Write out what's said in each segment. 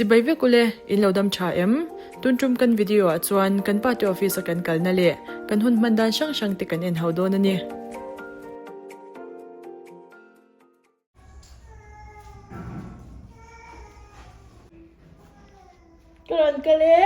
Chibai vek ule, in lo dam tha em? Tun tum kan video ah chuan kan pa te office a kan kalna leh kan hun hman dan hrang hrang te kan en ho dawn a ni. Ka rawn kal e.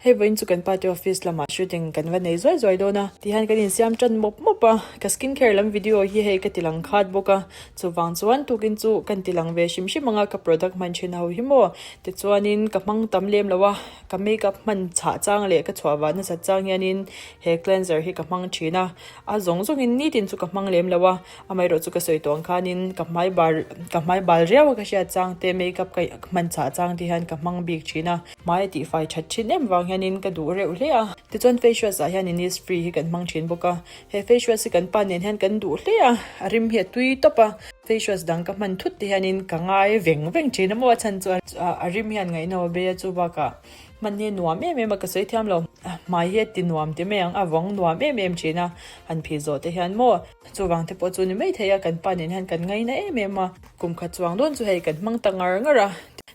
Hei vawiin chu kan party office lamah shooting kan va nei zuai zuai dawn a tihian kan insiam tan mawp mawp a ka skin care lam video hi hei ka ti lang khat bawk a chuvang chuan tukin chu kan ti lang ve hrim hrim ang a ka product hman thin ho hi maw tichuanin ka hmang tam lem lo a ka makeup hman chhah chang leh ka chhuah vah nasat chang hianin he cleanser hi ka hmang thin a a zawng zawngin nitin chu ka hmang lem lo a. Amaherawh chu ka sawi tawh ang khanin ka hmai bar ka hmai bal riau a ka hriat chang te makeup ka hman chah chang te hian ka hmang bik thin a, hmai a tihfai that thin em vang hianin ka duh reuh hle a. Tichuan face wash ah hian Innisfree hi kan hmang thin bawk a, he face wash hi kan pa nen hian kan duh hle a, a rim hi a tui tawp a, face wash dang ka hman thut te hianin ka ngai veng veng thin a maw a chhan chu a rim hian ngaihnawm a bei a chu bakah hman hi a nuam em em a ka sawi thiam lo hmai hi a ti nuam ti mai ang a vawng nuam em em thin a, han phih zawh te hian maw. Chuvang te pawh chu ni mai thei a, kan pa nen hian kan ngaina em em a, kum khat chuang dawn chu hei kan hmang ta ngar ngar a,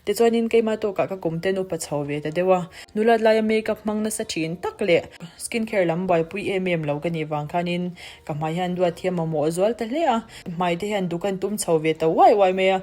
tichuanin keimah tawkah ka kum ten upa chho ve ta deuh a, nulat laia makeup hmang nasa thin tak leh skin care lam buaipui em em lo ka nih vang khanin ka hmai hian duat hi a mamawh zual ta hle a, hmai te hian dukan tum chho ve ta uai uai mai a,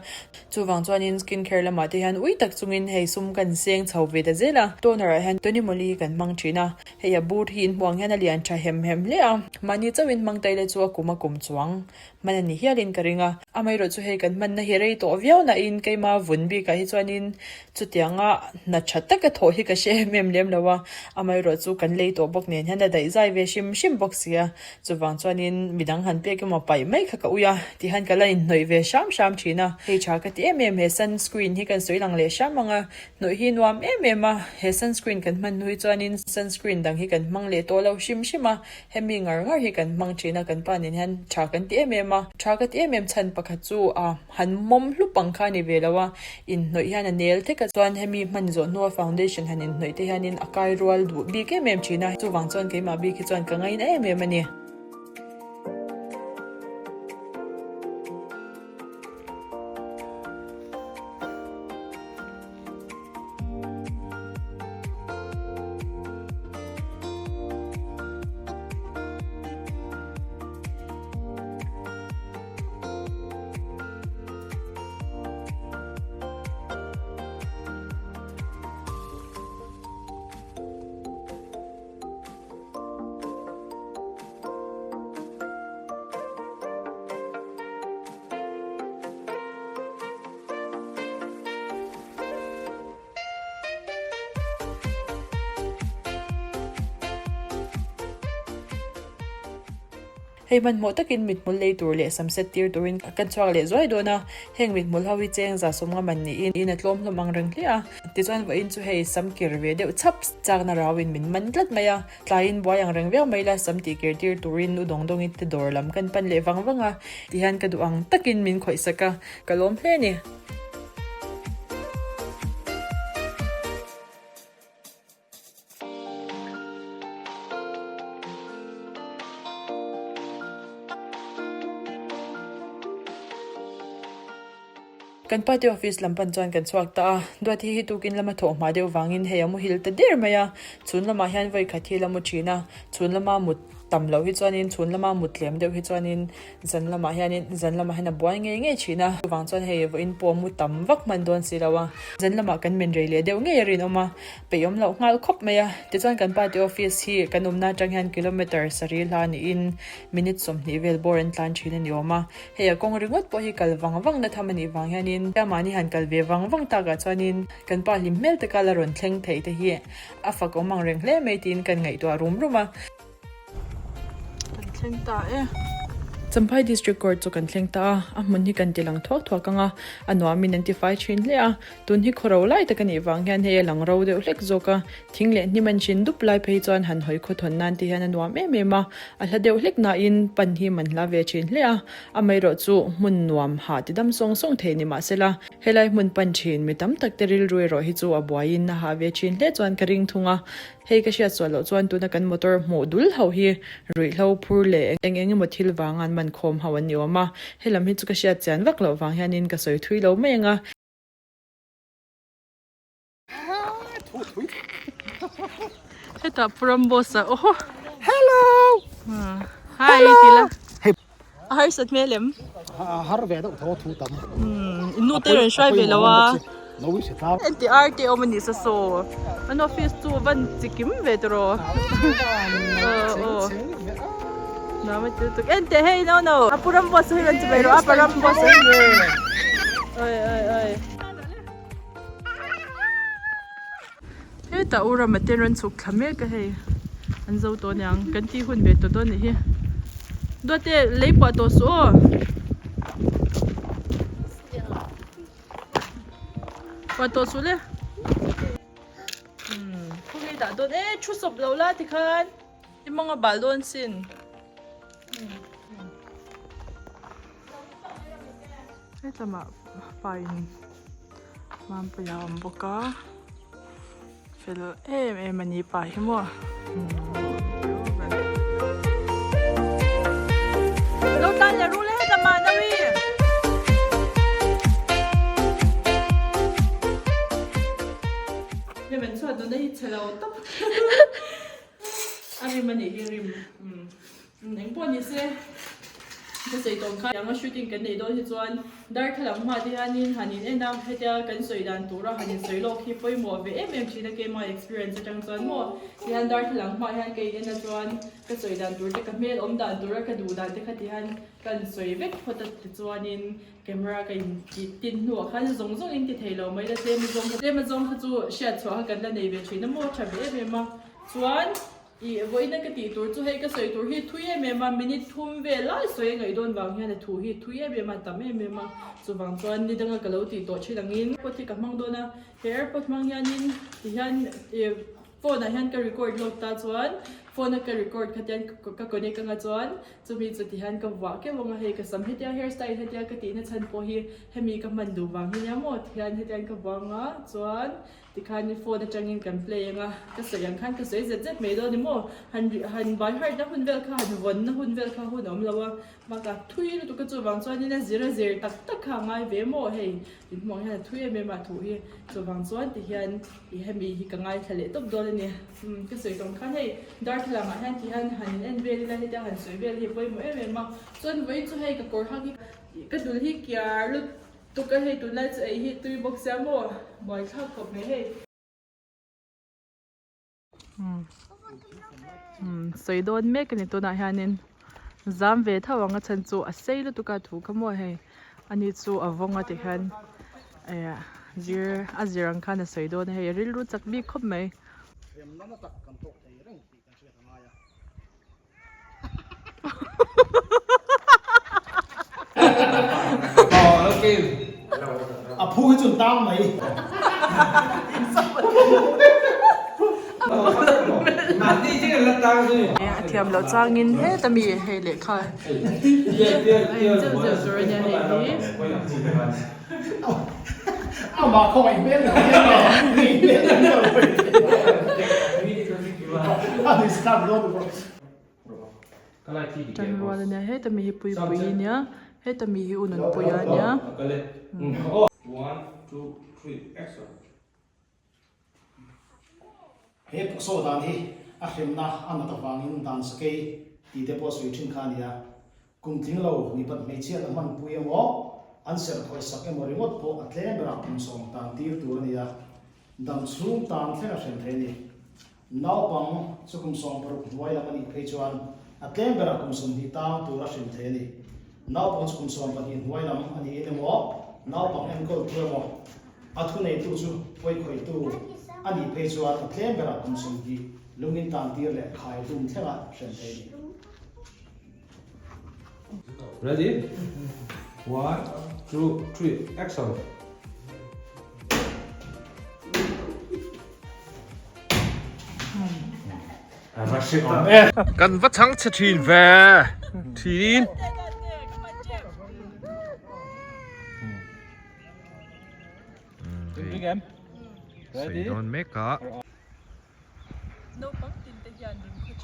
chuvang chuanin skin care lamah te hian ui tak chungin hei sum kan seng chho ve ta zel a, toner ah hian Tony Moly kan hmang thin a. Hei a bur hi inhmuang hian a lian tha hem hem hle a, mahni chauhin hmang taile chu a kum a kum chuang hman a ni hialin ka ring a. Amaherawh chu hei kan hmanna hi rei tawh viau nain keima vun bikah hi chuanin chutianga hna tha taka thawh hi ka hre em em lem lo a, amaherawh chu kan lei tawh bawk nen hian a daih zai ve hrim hrim bawk si a, chuvang chuanin midang han pek emaw paih mai kha ka ui a tihian ka la inhnawih ve hram hram thin a. Hei tha ka ti em em he sunscreen hi kan sawi lang leh hram ang a, Hnawih hi nuam em em a, he sunscreen kan hman hnu hi chuanin sunscreen dang hi kan hmang leh tawh lo hrim hrim a, hemi ngar ngar hi kan hmang thin a, kan pa nen hian tha kan ti em em a, tha ka ti em em chhan pakhat chu a han mawm hlup ang kha a ni ve lo a, inhnawih hian a nel thek a, chuan hemi hman zawh hnua foundation han inhnawih te hianin a kai rual duh bik em em thin a, chuvang chuan keimah bik hi chuan ka ngaina em em a ni. Hei hmanhmawh takin mithmul lei tur leh sam set tir turin kan chhuak leh zuai dawn a, heng mithmul ho hi cheng za sawm nga man niin in a tlawm hlawm ang reng hle a, tichuan vawiin chu hei sam kir ve deuh chhap chakna rauin min man tlat mai a, tlaiin buai ang reng viau mai la sam tih kir tir turin u dawng dawngin te dawr lam kan pan leh vang vang a, tihian ka duh ang takin min khawih sak a, ka lawm hle a ni. Kan party office lam pan chuan kan chhuak ta a, Duati hi tukin lama thawh hma deuh vangin hei a muhil ta der mai a, chhun lamah hian vawi khat hi la mu thin a, chhun lama mut tam loh hi chuanin chhun lama mut tlem deuh hi chuanin Zan lamah hianin zan lamah hian a buai ngei ngei thin a, chuvang chuan hei vawiin pawh mu tam vak hman dawn si lo a, zan lamah kan men rei leh deuh ngei a rinawm a, peihawm loh nghal khawp mai a. Tichuan kan party office hi kan awmna atang hian kilometre sarih hla niin minute 20 vel bawr an tlan thin a ni awm a, hei a kawng ringawt pawh hi kal vang vang na tham a nih vang hianin mahni han kal ve vang vang takah chuanin kan pa hlim hmel taka la rawn thleng theih te hi a fak awm ang reng hle mai tiin kan ngaihtuah rum rum a. Kan thleng ta e. Champhai District Court chu kan thleng ta a, a hmun hi kan ti lang thuak thuak ang a, a nuamin an ti fai thin hle a, tun hi khaw ro lai tak a nih vang hian hei a lang ro deuh hlek zawk a, thing leh hnim an hrin dup lai phei chuan han hawi khaw thawn nan te hian a nuam em em a, a hla deuh hlek nain pan hi man hla ve thin hle a, amaherawh chu hmun nuam hah ti dam sawng sawng thei ni mahsela helai hmun pan thin mi tam tak te rilru erawh hi chu a buaiin a hah ve thin hle chuan ka ring thung a. Hei ka hriat sual loh chuan tuna kan motor hmuh dul ho hi ruihhlo phur leh eng eng emaw thil vanga an man khawm ho an ni awm a, helam hi chu ka hriat chian vak loh vang hianin ka sawi thui lo mai ang a. Hetah Pu Ramboss a aw Hello! Hi ti la. A harsat hmel em? A har ve deuh tho thu tam. In nu te rawn hruai ve lo a. Enti ar te awm a ni sa saw. An office chu van chi kim ve tawh rawh. Nam a ti lutuk. Ente hei no no. A pu Ramboss hi rawn chi mai rawh a pa Ramboss. Oi oi oi. Hetah u Rama te rawn chhuk thla mek a hei an zo tawh aniang kan tih hun ve tawh dawn nih hi Duate lei puah tawh suh aw puah tawh suh le umm khawnge dah dawn e thu sawp lo la tikhan i mawng a bal dawn sin. Hetlamah pa in Mampuia a awm bawk a fel em em a ni pa hi maw. Lo tan leh ru le hetlamah Nawi. Hei chhuat nuna hi chhe lo tawp a rim a nih hi rim. Eng pawh ni se, ka sawi tawh kha tianga shooting kan neih dawn hi chuan darthlalang hma te hianin han in en a, hetia kan sawi dan tura han in sawi lawk hi pawimawh ve em em thin a keimah experience atang chuan maw tihian darthlalang hma hian ka in en a chuan ka sawi dan tur te ka hmel awm dan tura ka duh dan te kha tihian ka in sawi vek phawt a tichuanin camera ka in tih tin hnuah khan zawng zawng in ti thei lo mai la tlem azawng kha tlem azawng kha chu hriat chhuah kha kan la nei ve thin a maw tha ve em em a chuan Ih, vawiina ka tih tur chu hei ka sawi tur hi thui em em a, minute thum vel lai sawi a ngaih dawn vang hian a thu hi thui em em a, tam em em a, chuvang chuan ni danga ka lo tih tawh thin angin airpod hi ka hmang dawn a, he airpod hmang hianin tihian ih phone ah hian ka record lawk ta chuan phone a ka record kha tian ka connect anga chuan chumi chu tihian ka vuah keuh ang a, hei ka sam hetia hair style hetia ka tihna chhan pawh hi hemi ka hman duh vang hi nia maw tihian hetiang ka vuah ang a chuan. Tikhan i phone atangin kan play anga, ka sawi ang khan ka sawi zet zet mai dawn ni maw? Han han by heart na hun vel kha, han vawn na hun vel kha hun a awm lo a, bakah thui lutuk a chuvang chuanin a zir a zir tak tak kha a ngai ve maw hei inhmuh ang hian a thui em em a thu hi, chuvang chuan tihian i hemi hi ka ngaithla leh tawp dawn a ni. Umm ka sawi tawng khan hei darthlalang ah hian tihian han in en vel ila hetia han sawi vel hi a pawimawh em em a, chuan vawiin chu hei ka kawr hak hi ka dul hi kiar lut Tuka hei tunlai chu ei hi tui bawk sia maw buaithlak khawp mai hei. Umm sawi dawn mek a ni tunah hianin zam ve tho ang a chhan chu a sei lutuk a thu kha maw hei ani chu a vawng a tikhian eh zir a zir ang khan a sawi dawn a hei a rilru chak bik khawp mai. A phu hi chu tang mai. A thiam loh changin heta mi hei lehkha a in zeuh zeuh tur ania hei hi. Amah khawngaih hmel lo hian ngei hmel lo hian Tan rual ania heta mi hi puipui ania heta mi hi u nunpuia ania. He puksaw dan hi a hremna a nat avangin dan sakei tih te pawh sawi thin kha a ni a. Kum tling lo mipat hmeichhiat a hmanpui emaw, an serh khawisak emaw ringawt pawh a tlem berah kum sawm tan tir tur a ni a, dam chhung tan thleng a hrem thei a ni. Naupang chu kum 16 hnuai lam a nih phei chuan a tlem berah kum 20 tang tur a hrem thei a ni. Naupang chu kum 12 hnuai lam a niin emaw, naupang enkawltu emaw, A thuneitu chu pawikhawihtu a nih phei chuan a tlem berah kum 20 lungin tantir leh khai hlum thlenga hrem thei a ni. Ready? One, two, three, action! Kan va chhang chhe thin ve thin. Sawi dawn mek a.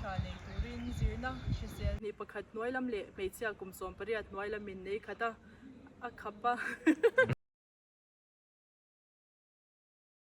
tha nei turin zirna hrisel ni pakhat hnuai lam leh hmeichhia kum 18 hnuai lamin nei khat a a khap a.